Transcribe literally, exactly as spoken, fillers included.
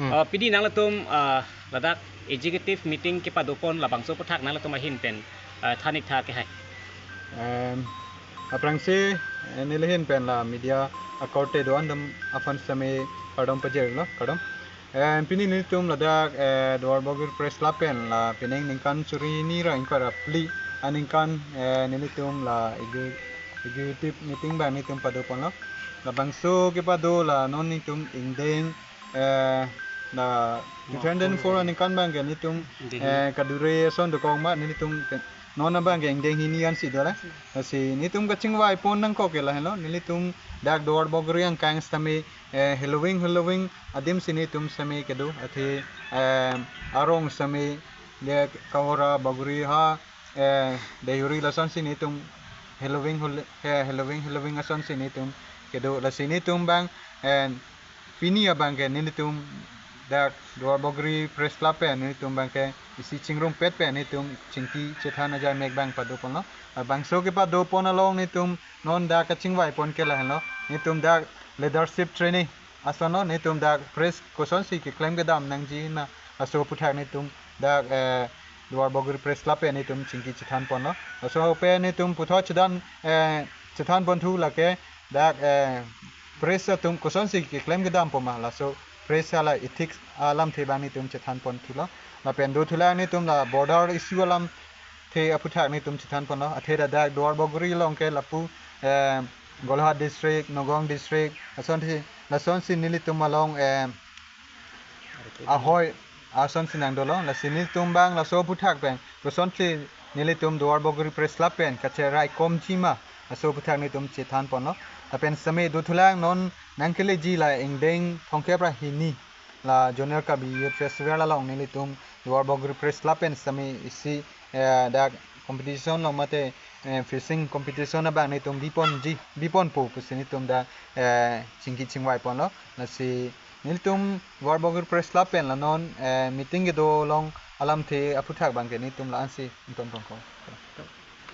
Hmm. Ah, pini nanglitum, ah, ladak executive meeting kepadopon labangso aputhak nanglitum ahin pen, ah, than-ik tha ke hai. Em, aphrangsi, eh, neli ahin pen la media akorte do-an atum aphan sitame kardom pajirlo, kardom. Em, pini nelitum ladak, eh, Duarbagori Press Club pen la pining ningkan suri hini ra ingkoi ra phli aningkan, eh, nelitum la execu-, executive meeting abang nelitum padoponlo. Labangso kepado la non nelitum ingdeng, eh, la two thousand four aningkan abangke nelitum, ingdeng, eh, kadure ason dokok ma nelitum ke, non abangke ingdeng hini ansi do la. Lasi nelitum kachingvaipon nangkok ke lahenlo, nelitum dak Duarbagori angkang sitame, eh, heloving heloving adim si nelitum sitame kedo, athe, eh, arong sitame, de Kohora, Bagoriha, eh, Deihori lasonsi nelitum heloving hel-, eh, heloving heloving asonsi nelitum kedo. Lasi nelitum abang, eh, pini abangke nelitum dak Duarbagori Press Club pen nelitum abangke isi chingrumpet pen nelitum chingki chethan ajai mek abang padoponlo. Labangso kepadopon along nelitum non dak kachingvaipon ke lahenlo. Nelitum dak leadership training asonlo, nelitum dak press kosonsi keklem kedam nangji ma, laso aputhak nelitum dak, eh, Duarbagori Press Club pen nelitum chingki chethanponlo. Laso pen nelitum puthot chethan, eh, chethanponthu lake dak, eh, press atum kosonsi keklem kedampo ma, laso press hala ethics alamthe abang nelitum chethanponthulo. Lapen dothulang nelitum la border issue alamthe aputhak nelitum chethanponlo. Athe ladak Duarbagori along ke lapu, eh, Golaghat district, Nagaon district, lasonsi, lasonsi nelitum along, eh, ahoi asonsi nangdolo. Lasi nelitum abang laso aputhak pen kosonsi nelitum Duarbagori Press Club pen kacheraikomji ma, laso aputhak nelitum chethanponlo. Lapen sitame dothulang non nangkeleji la ingdeng thomkep ra hini la Zonal Karbi Youth Festival along nelitum Duarbagori Press Club pen sitame isi, eh, dak competition along mate, eh, fishing competition abang nelitum biponji, biponpo pusi nelitum dak, eh, chingki chingvaiponlo. Lasi nelitum Duarbagori Press Club pen la non, eh, meeting kedo along alamthe aputhak abangke nelitum la-ansi ingtonpon ko.